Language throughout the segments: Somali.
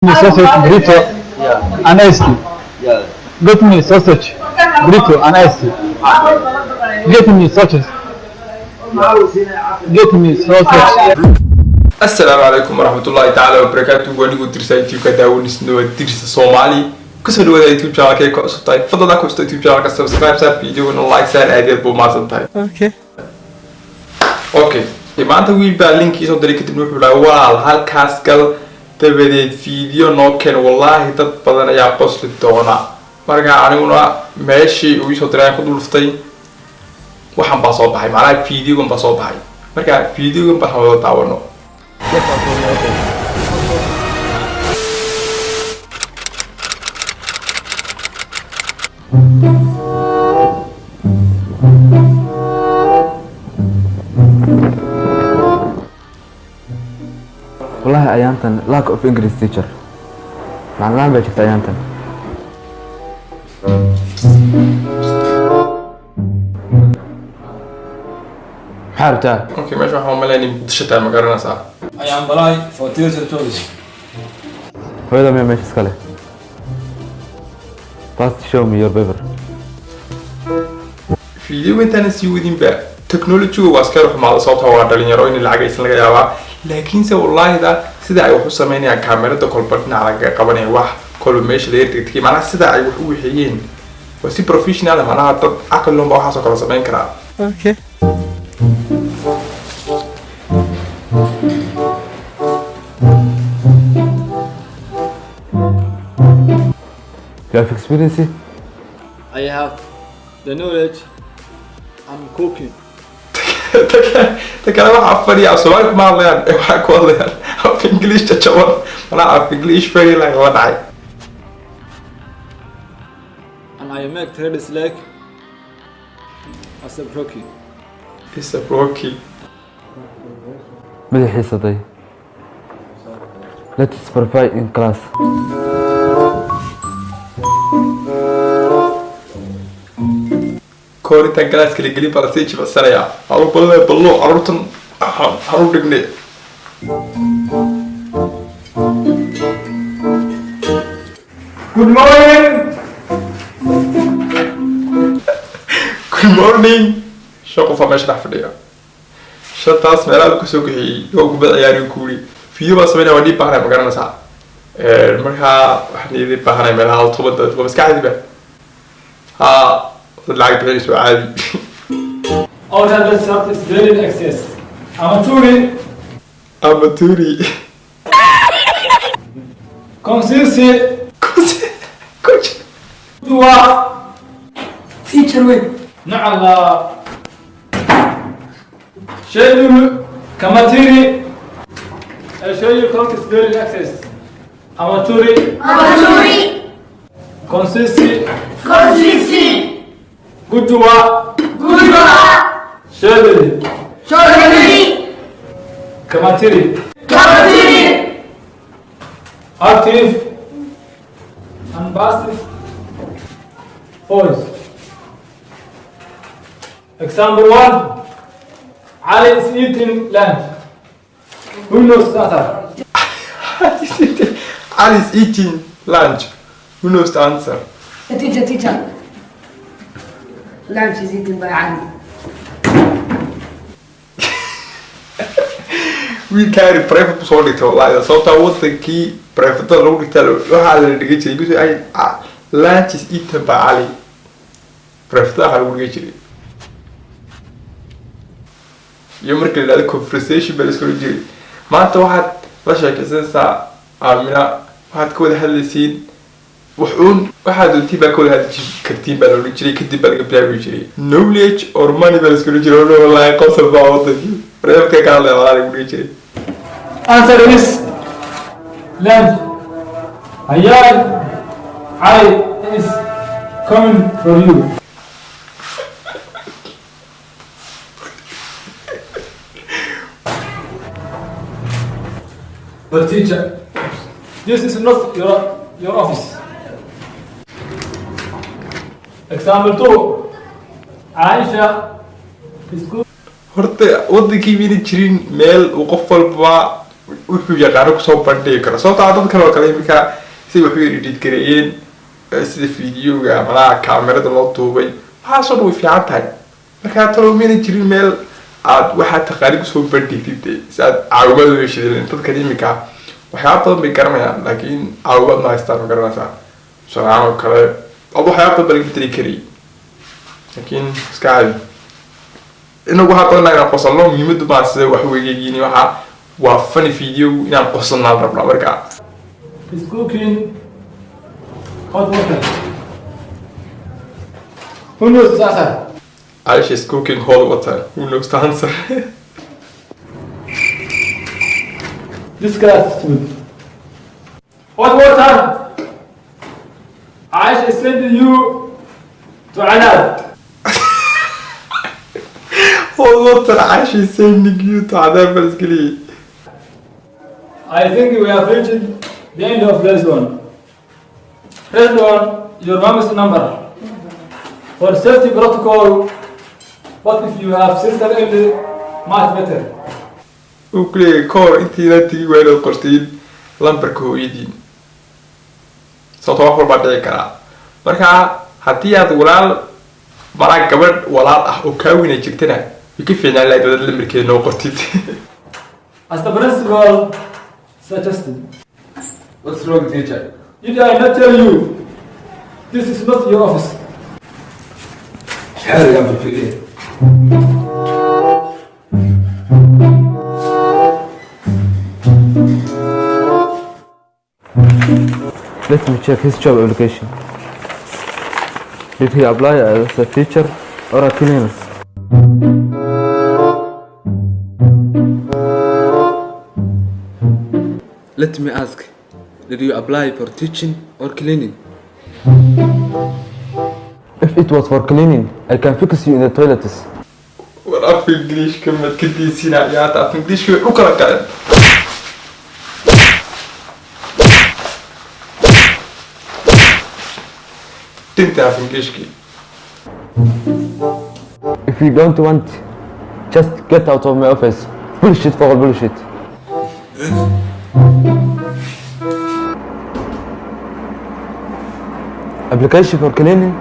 Me sausage, burrito, and iced tea. Get me sausage, burrito, and iced tea. Get me sausage. Get me sausage. Asalaamu calaykum waraxmatullaahi tacaala wabarakaatu. Anigu Dirsa, YouTube-ka daawanisno waa Dirsa Soomaali. Kusoo dhawaada YouTube channelka ka cusub tahay. Fadlan ku cusub YouTube channelka subscribe saar, videogana like saar. Aad iyo aad buu mahadsan tahay. Okay, maanta wiil baa linkii soo diray, kadibna wuxuu dhahay: "Walaal, halkaas gal, dabadeed video noo keen, wallaahi dad badan ayaa qosli doona." Marka aniguna meeshii uu isoo diray ayaan ku dhuftay. Waxan baa soo baxay, macnaha videogan baa soo baxay. Marka videogan baan wada daawano. Wallahi ayaantan lack of English teacher, macalin baa jirta ayaantan. Maxaa rabtaa? Okay, meesha waxaan umaleynaya Muqdisho tahay, ma garanaysaa? I am Balai for Teacher Choice. Hooyada miyaa meesha iska leh? First show me your paper. Video intaana sii wadinba, technology-ga waa iska xumaada, sababta waa dhalinyaro in lacag aysan laga yaabaa, laakiinse wallaahida sida ay wax u sameynayaan, kaamirada kolba dhinaca lagaga qabanaya, wax kolba meesha laga tegtegay, macnaha sida ay wax u wixiyeen waa si professional ah, macnaha dad caqli lunba waxaasoo kale sameyn karaa. You have experience? I have the knowledge. I'm cooking. Ta kale, waxaa fadhiya af Soomaali kuma hadlayaan ee waxaa ku hadlayaan af English jajaban, macnaha af English very like la dhacay. And I make trades like ASAP Rocky. ASAP Rocky. Madaxiisa day. Let us provide in class. Kahor intaan galaaska la gelin baa lasii jibacsanayaa. Caruur badan ballo, caruurtan waxaan u dhignay. Good morning. Good morning. Shan qof aa meesha dhex fadhiya, shantaas meelaha kusoo kaxeeyey oo kubad ciyaari kuuri. Video baa sameynaya, waa dhib baahanay, ma garanaysaa? Markaa waxaan idin baahanay meelaha hal 10 daqiiqo, maskaxdiiba ha dad lacag bixinayso caadi. Out of the sub is very in excess. Amaturi. Amaturi. Consistency. Coach. Dua. Teacher weyn. نعلا. شيء كماتيري. شيء clock is very in excess. Amaturi. Amaturi. Consistency. Consistency. Gudwa. Gudwa. Shedri. Shodri. Kamatiri. Kamatiri. Active and passive voice. Example one: Ali is eating lunch. Who knows the answer? Ali is eating lunch. Who knows the answer? Teacher, teacher. Lunch is eaten by Ali. Wiilkaani private kusoo dhigtay wallahi, sababtaa wadankii private lagu dhigtaa waxaa la dhigan jiray gus ay "Lunch is eaten by Ali". Private waxaa lagu dhigan jiray iyo marka la yidhahdo conversation baa la isku odhan jiray. Maanta waxaad la sheekaysanaysaa Aamina, waxaad ka wada hadlaysiin wuxuun waxaad doontiin baa ka wada hadli kartiin baa la odhan jiray. Kadib baa laga bilaabi jiray "knowledge or money" baa la isku odhan jiray. Wallahi qosol baa wadankii private ka hadlaya walaa lagu dhigan jiray. Answer is lunch. Hayal Ali is coming for you. But teacher, this is not your office. Example two. Aisha is good. Horta wadankii mayna jirin meel uu qof walba Wuxuu yaqaano kusoo bandhigi karo, sababtoo ah dad kale oo kale iminka sida wax u edit gareeyeen, sida videoga malaha kaamirada loo duubay, waxaasoo dhan way fiican tahay. Markaa talo mayna jirin meel aad waxaa taqaani kusoo bandhigtid dee, si aad caawimaad u heshid. Dadkan iminka waxyaaba badan bay garanayaan, laakiin caawimaad ma haystaan. Ma garanaysaa? Tusaalahaan oo kale ad waxyaaba badan baa laga bedeli karayay, laakiin iska caadi. Inagu waxaa doonaa inaan qosolno. Muhiimadu maa sida wax wegeyiin, waxa waa funny video, inaan qosolnaa la rabnaa marka. Is cooking hot water. Who knows the answer? Aisha is cooking hot water. Who knows the answer? This class is stupid. Hot water. Aisha is sending you to Anad. Hot water, Aisha is sending you to cadaab baa isgeliyay. I think we have reached the end of lesson. Write on your mom's number. For safety protocol, what if you have sister only, much better. Uu ku leeyahay kahor intiina tigi waa inaad qortiin lambarka hooyadiin, sababto wax walbaa dhici karaa. Marka haddii aad walaal malaa gabadh walaal ah oo kaa weyna jirtana, way ka fiicnaan lahayd wadaad lambarkeeda noo qortid. As the principal suggested. What's wrong, teacher? Did I not tell you? This is not your office. Xerigan filfiliye. Let me check his job application. Did he apply as a teacher or a cleaner? Let me ask, did you apply for teaching or cleaning? If it was for cleaning, I can fix you in the toilets. War af Ingiliishka mad ka diisina yaata? Af Ingiliishka way u kala kaceen. Dhinta af Ingiliishkii. If you don't want, just get out of my office. Bullshit for all bullshit. Application for cleaning?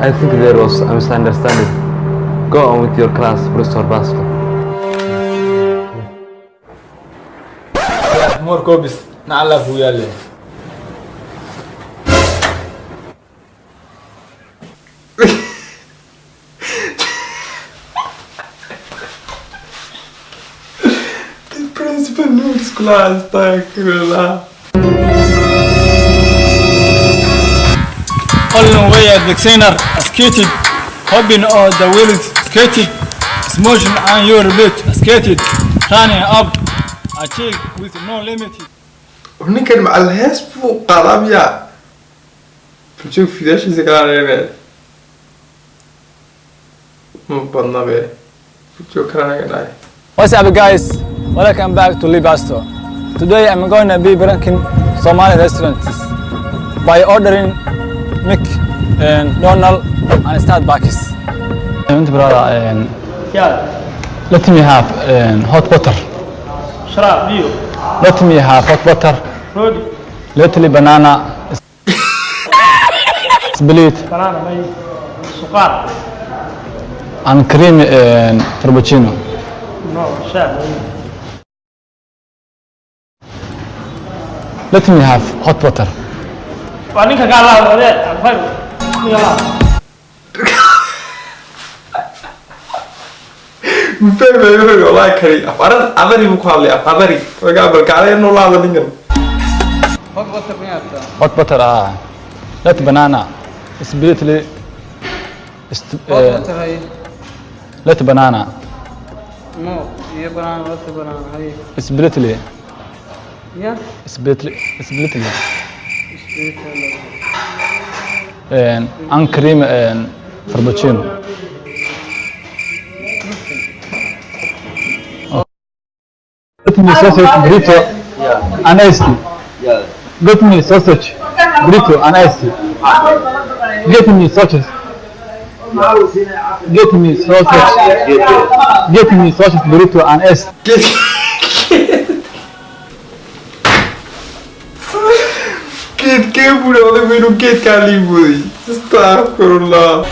I think there was a misunderstanding. Go on with your class, Professor Basco. More copies. Nacala ku yaale. The principal notes class, astaghfirullah. Only way the trainer skated, hopping on the wheels skated, smashing on your bitch skated, turning up a chick with no limit. Ninkan macal hees buu qaadaa miyaa? Bulshada fidaashiisa kala reebee ma badna be bulsho kala naga dhahay. What's up, guys? Welcome back to Libasto. Today I'm going to be pranking Somali restaurants by ordering Mick and Donald and Starbucks. Brother, Yeah, let me have hot water. شراب biyo. Let me have hot water. Roodi. Little banana split Banana may suqaar. And cream and frappuccino. No, shaah may. Let me have hot water. Waa ninka kaa lahaa wadee Alfayr. Ninka lahaa. Mfahmay wuxuu wallahi kari af aran adari buu ku hadlay, af adari wagaa balkacday inuu la hadlo ninkan. Hot water, ah. Let banana split let banana. No, iyo banana, wata banana, haye. Splitly. Ya. Splitly, splitly. Split. And cream and frappuccino. Get me sausage burrito and iced tea. Get me sausage burrito and iced tea. Get me sausage. Get me sausage. Get me sausage burrito and iced. Geedkee buu odaygu inuu geedkaa lii mooday, astaqfirullah.